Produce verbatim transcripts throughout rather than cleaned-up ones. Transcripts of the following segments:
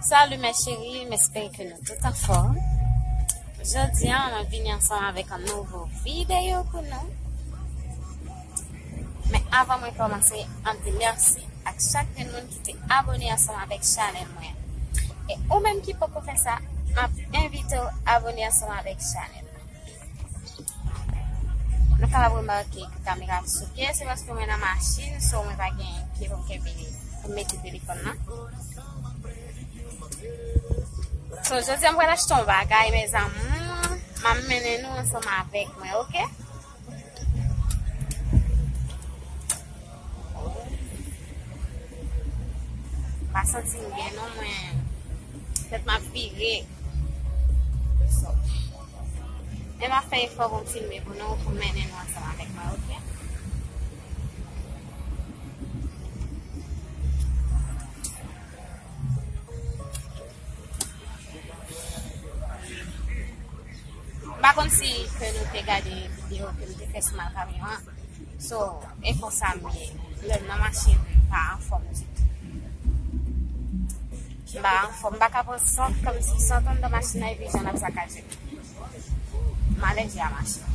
Salut mes chéris, m espere ke nou tout anfòm. Jodi a, mwen vini ansanm avèk yon nouvo videyo pou nou. Men avan mwen kòmanse, m ap di mèsi ak chak grenn moun ki te abòne ansanm avèk chanèl mwen. E ou menm ki poko fè sa, m ap envite w abòne ansanm avèk chanèl mwen. Nou kapab remake ke kamera ap souke, se paske mwen nan machin, so mwen pa gen pye pou m kenbe, pou m mete telefòn nan. So, jodi a m pral achte yon bagay, mes amours. M ap mennen nou ansanm avèk mwen, oke? M pa santi m byen non, mwen. Tèt m ap vire. So, men m ap fè efò pou m filme pou nou, pou m mennen nou ansanm avèk mwen, oke? M pa konn si ke nou te gade videyo ke m te fè sou mal kamyon an. So, e konsa m ye. Lè m nan machin, m pa anfòm ditou. M pa anfòm, m pa ka pran sant, kòmsi sant anndan machin nan epi jan l ap sakaje. M alèji a machin.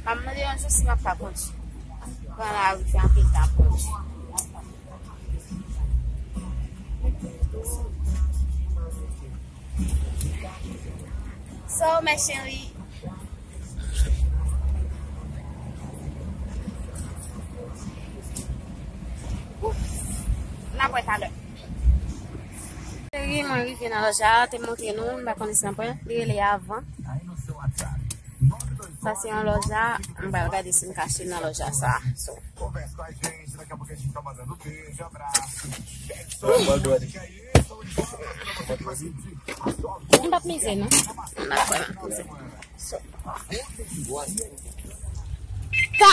M ap mande yon jou si m ap ka kondui. Pran lari, fè anpil tan ap kondui. So, mes chéris. Ouf, n ap wè talè. Cheri, mwen rive nan lòj la, te montre nou, m pa konnen si n ap wè, li rele Avan. Sa se yon lòj la, m pral gade si m ka achte nan lòj la sa. So. M p ap mize non. M pa kwè m ap mize. So. Ta!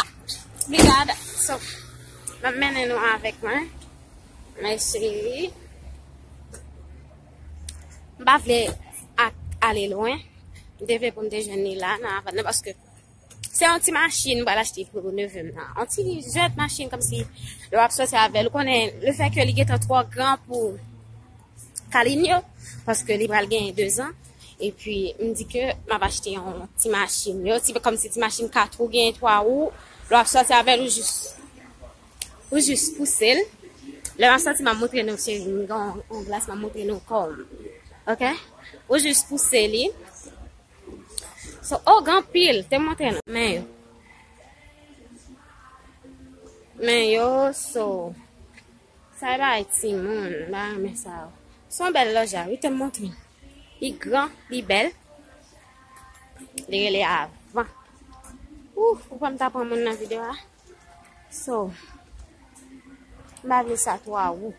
Brigada. So. M ap mennen nou avèk mwen. Mes chéris. M pa vle ak ale lwen. M te vle pou m te jwenn li la nan Avan nan paske se yon ti machin m pral achte pou neve m nan. Yon ti jwèt machin kòmsi lè w ap sòti avè l. Ou konnen, lefètke li gentan twò gran pou Kalin yo, paske li pral genyen dezan. Epi, m di ke m ap achte yon ti machin. Yon ti, kòmsi ti machin kat wou, genyen twa wou. Lè w ap sòti avè l, ou jis, ou jis pouse l. Lè m ap sòti, m ap montre nou, cheri. M gen yon, yon glas, m ap montre nou kò m. Oke? Ou jis pouse li. So, oh, gen anpil, te montre nou. Men yo. Men yo, so. Sa e bagay timoun, m pa renmen sa yo. Se yon bèl lòj la, wi, te montre. Li gran, li bèl. Li rele Avan. Ouf, ou kwè m ta pran moun nan videyo a? So, m pa vle sa twa wou.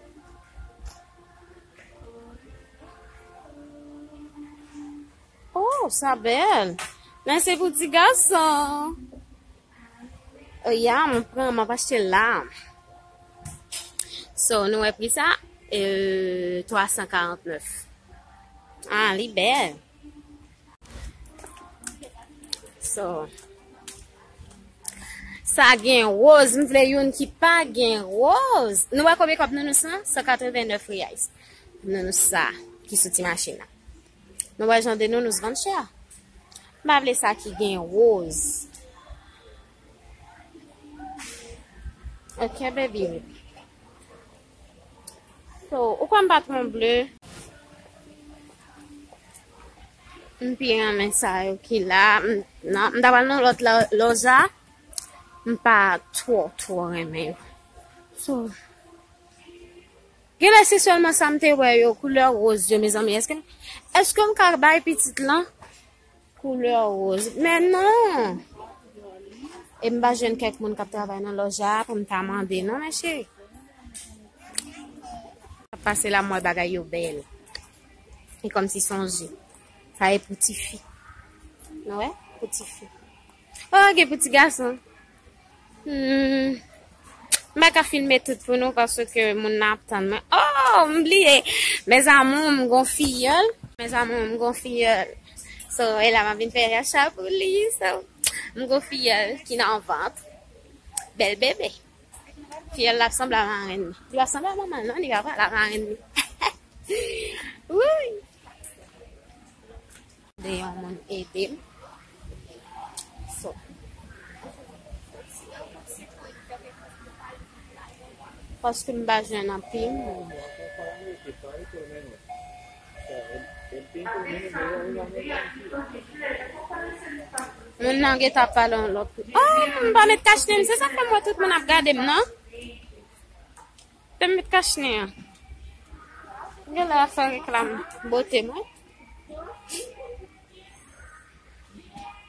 Oh, sa bèl. Men se pou ti gason. Oh, ya, m pran, m ap achte l la. So, nou wè pri sa? Euh, twa san karant nèf. Ah, li bèl. So, sa gen woz, m vle youn ki pa gen woz. Nou wè konbyen kòb nounous lan? San katreven nèf reais. Nounous sa, ki sou ti machin nan. Nou wè jan de nounous vann chè. M pa vle sa ki gen woz. Ok, baby. So, ou kwè m pa twonpe? M pi renmen sa yo ki la. M, nan, m ta pral nan lòt la, lòj la. M pa twò, twò renmen yo. So, Genlè se sèlman sa m te wè yo, koulè woz yo, mezanmi. Èske, èske m ka bay pitit lan koulè woz? Men non! E m pa jwenn kèk moun k ap travay nan lòj la pou m ta mande, non, men cheri. Ap pase la, m wè bagay yo bèl. E kòmsi sonje. Sa e pou tifi. Nou wè? Pou tifi. Oh, gen pou ti gason. Hmm. M pa ka filme tout pou nou paske moun nan ap tann mwen. Oh, m bliye. Mes amours, m gon fiyèl. Mes amours, m gon fiyèl. So, e la m ap vin fè reaksyon pou li. So, m gon fiyèl ki nan vant. Bèl bebe. Fiyèl la ap sanble a marenn li. Li pa sanble a manman l non, li pa pral a marenn li. Wi. De yon moun ede m. So. Paske m pa jwenn anpil moun. Moun nan gentan pale yon lòt. Oh, m pa met kachnen, se sa k fè m wè tout moun ap gade m, non? Te m met kachnen an. Genlè ap fè reklam bote mwen.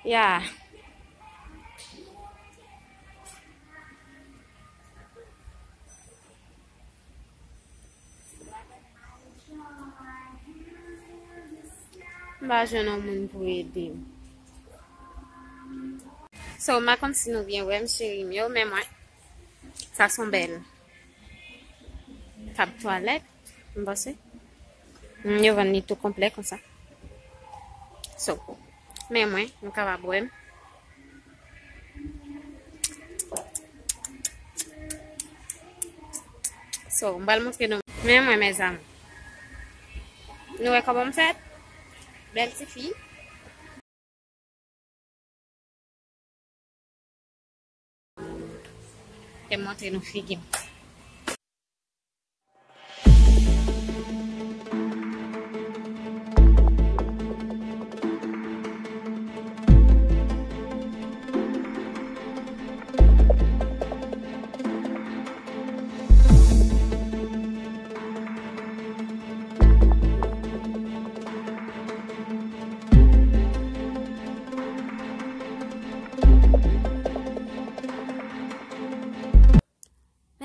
Ya. M pa jwenn yon moun pou ede m. So, m pa konn si nou byen wè m, cheri m yo, men mwen, sa se yon bèl tab twalèt, m panse. Mm, yo vann li tou konplè konsa. So, men mwen, nou kapab wè m. So, m pral montre nou. Men mwen, mezanmi. Nou wè kòman m fèt? Bèl tifi. Te montre nou figi m.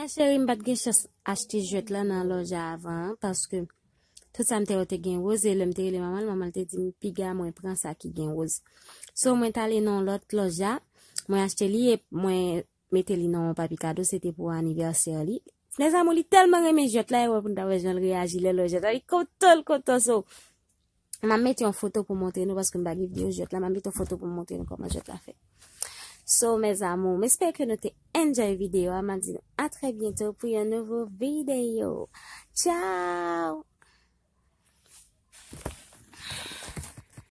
Mè cheri, m pa t gen chans achte jwèt la nan Lòja avan an, paske tout sa m te wè te gen woz, e lè m te rele manman l, manman l te di m piga mwen pran sa ki gen woz. So, mwen t ale nan yon lòt Lòja, mwen achte li e mwen mete li nan yon papye kado, se te pou anivèsè li. Mezanmi, li tèlman renmen jwèt la, e wè pou n ta wè jan l reyaji lè l wè jwèt la, li kontan, l kontan. So, m ap mete yon foto pou montre nou, paske m pa gen videyo jwèt la, m ap mete yon foto pou montre nou kòman jwèt la fèt. So, mes amours, m espere ke nou te enjoy videyo a, m ap di nou a trè byento pou yon nouvo videyo. Ciao!